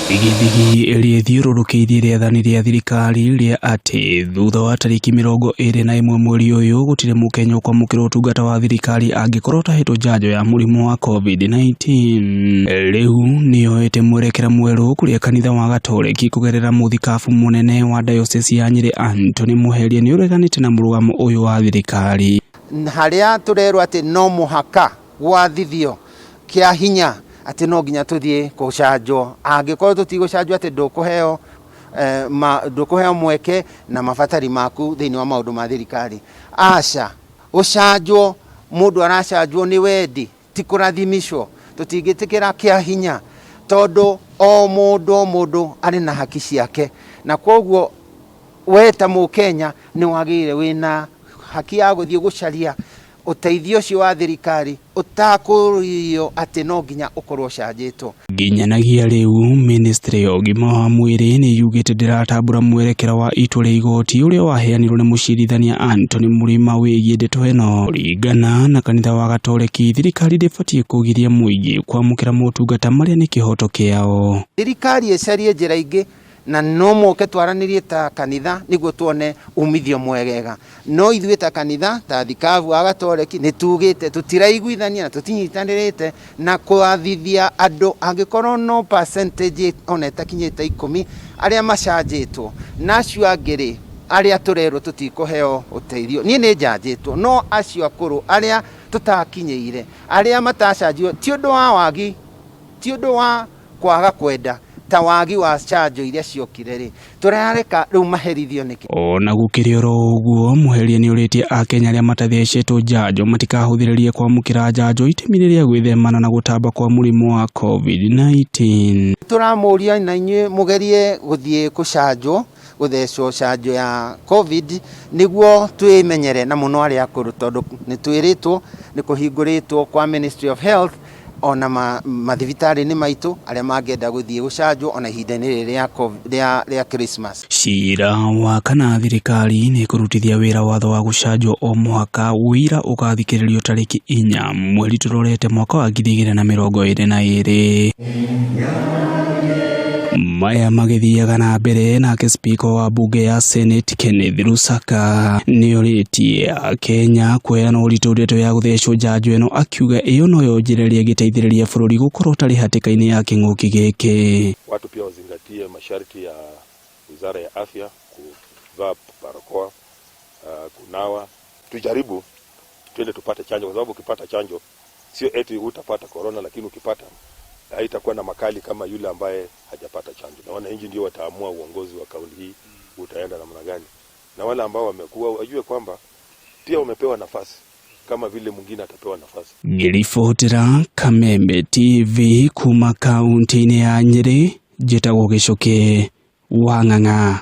Thigithigi ĩrĩa ĩthiũrũrũkĩirie rĩathani rĩa thirikari rĩa atĩ thutha wa tarĩki 21 mweri ũyũ gũtirĩ mũkenya ũkwamũkĩra ũtungata wa thirikari angĩkorwo ũtahĩtwo njanjo ya mũrimũ wa COVID-19 rĩu nĩyoete mwerekera mwerũ kũrĩa kanitha wa Gatoreki kũgerera mũthikabu mũnene wa diocese ya Nyĩrĩ Anthony Muheria nĩũreganĩte na mũrũgamo ũyũ wa thirikari. Harĩa tũrerwo atĩ no mũhaka gwathithio kĩa hinya atĩ no nginya tũthiĩ gũcanjwo, angĩkorwo tũtigũcanjwo atĩ ndũkũheo ndũkũheo mweke na mabatari maku thĩinĩ wa maũndũ ma thirikari. Aca, gũcanjwo mũndũ aracanjwo nĩ wendi ti kũrathimicwo. Tũtingĩtĩkĩra kĩa hinya tondũ o mũndũ o mũndũ arĩ na haki ciake, na kwoguo we ta mũkenya nĩ wagĩrĩire wĩna haki ya gũthiĩ gũcaria ũteithio ũcio wa thirikari ũtakũrio atĩ no nginya ũkorwo ũcanjĩtwo. Nginyanagia rĩu ministry ya ũgima wa mwĩrĩ nĩ yugĩte ndĩratambũra mwerekera wa itua rĩa igoti ũrĩa waheanirwo nĩ mũcirithania Anthony Mrima wĩgiĩ ndeto ĩno. Kũringana na kanitha wa Gatoreki, thirikari ndĩbatiĩ kũgiria mũingĩ kwamũkĩra motungata marĩa nĩ kĩhoto kĩao. Thirikari ĩcarie njĩra ingĩ na no moke twaranĩrie ta kanitha nĩguo tuone umithio mwegega. No ithuĩ ta kanitha ta thikabu a Gatoreki nĩ tugĩte tũtiraiguithania na tũtinyitanĩrĩte na kwathithia andũ angĩkorwo no percentage ona ĩtakinyĩte 10 arĩa macanjĩtwo, na acio angĩ rĩ arĩa tũrerwo tũtikũheo ũteithio. Niĩ nĩ njanjĩtwo, no acio akũrũ arĩa tũtakinyĩire, arĩa matacanjirwo, ti ũndũ wa wagi, ti ũndũ wa kwaga kwenda ta wagi wa chanjo iria ciokire rĩ, tũrareka rĩu maherithio nĩkĩ? Ona gũkĩrĩ oro ũguo, Muheria nĩorĩtie akenya arĩa matathecetwo njanjo matikahũthĩrĩrie kwamũkĩra njanjo itemi-inĩ rĩa gwĩthemana na gũtamba kwa mũrimũ wa COVID-19. Tũramũria na inyuĩ mũgerie gũthiĩ gũcanjwo, gũthecwo chanjo ya COVID nĩguo twĩmenyere, na mũno arĩa akũrũ, tondũ nĩ twĩrĩtwo nĩ kũhingũrĩtwo kwa Ministry of Health ona mathibitarĩ-inĩ maitũ arĩa mangĩenda gũthiĩ gũcanjwo ona ihinda-inĩ rĩrĩ rĩa Christmas. Cira wa kana thirikari nĩ ĩkũrutithia wĩra watho wa gũcanjwo o mũhaka ũira ũgathikĩrĩrio tarĩki 4 mweri tũrorete mwaka wa 2022. Maya magĩthiaga na mbere nake spika wa bunge ya Senate Kenneth Lusaka nĩorĩtie Akenya kuoya na ũritũ ndeto ya gũthecwo njanjo ĩno, akiuga ĩyo noyo njĩra ĩrĩa ĩngĩteithĩrĩria bũrũri gũkorwo ũtarĩ hatĩka-inĩ ya kĩng'ũki gĩkĩ. Watu pia wazingatie masharti ya Wizara ya Afya, kuvaa barakoa, kunawa. Tujaribu twende tupate chanjo, kwa sababu ukipata chanjo sio eti utapata corona, lakini ukipata haitakuwa na makali kama yule ambaye hajapata chanjo. Na wananchi ndio wataamua uongozi wa kaunti hii utaenda namna gani, na wale ambao wamekuwa wajue kwamba pia wamepewa nafasi kama vile mwingine atapewa nafasi. Ngĩribotera Kameme TV kuma kaunti-inĩ ya Nyĩrĩ, njĩtagwo Gĩcũkĩ wa Ng'ang'a.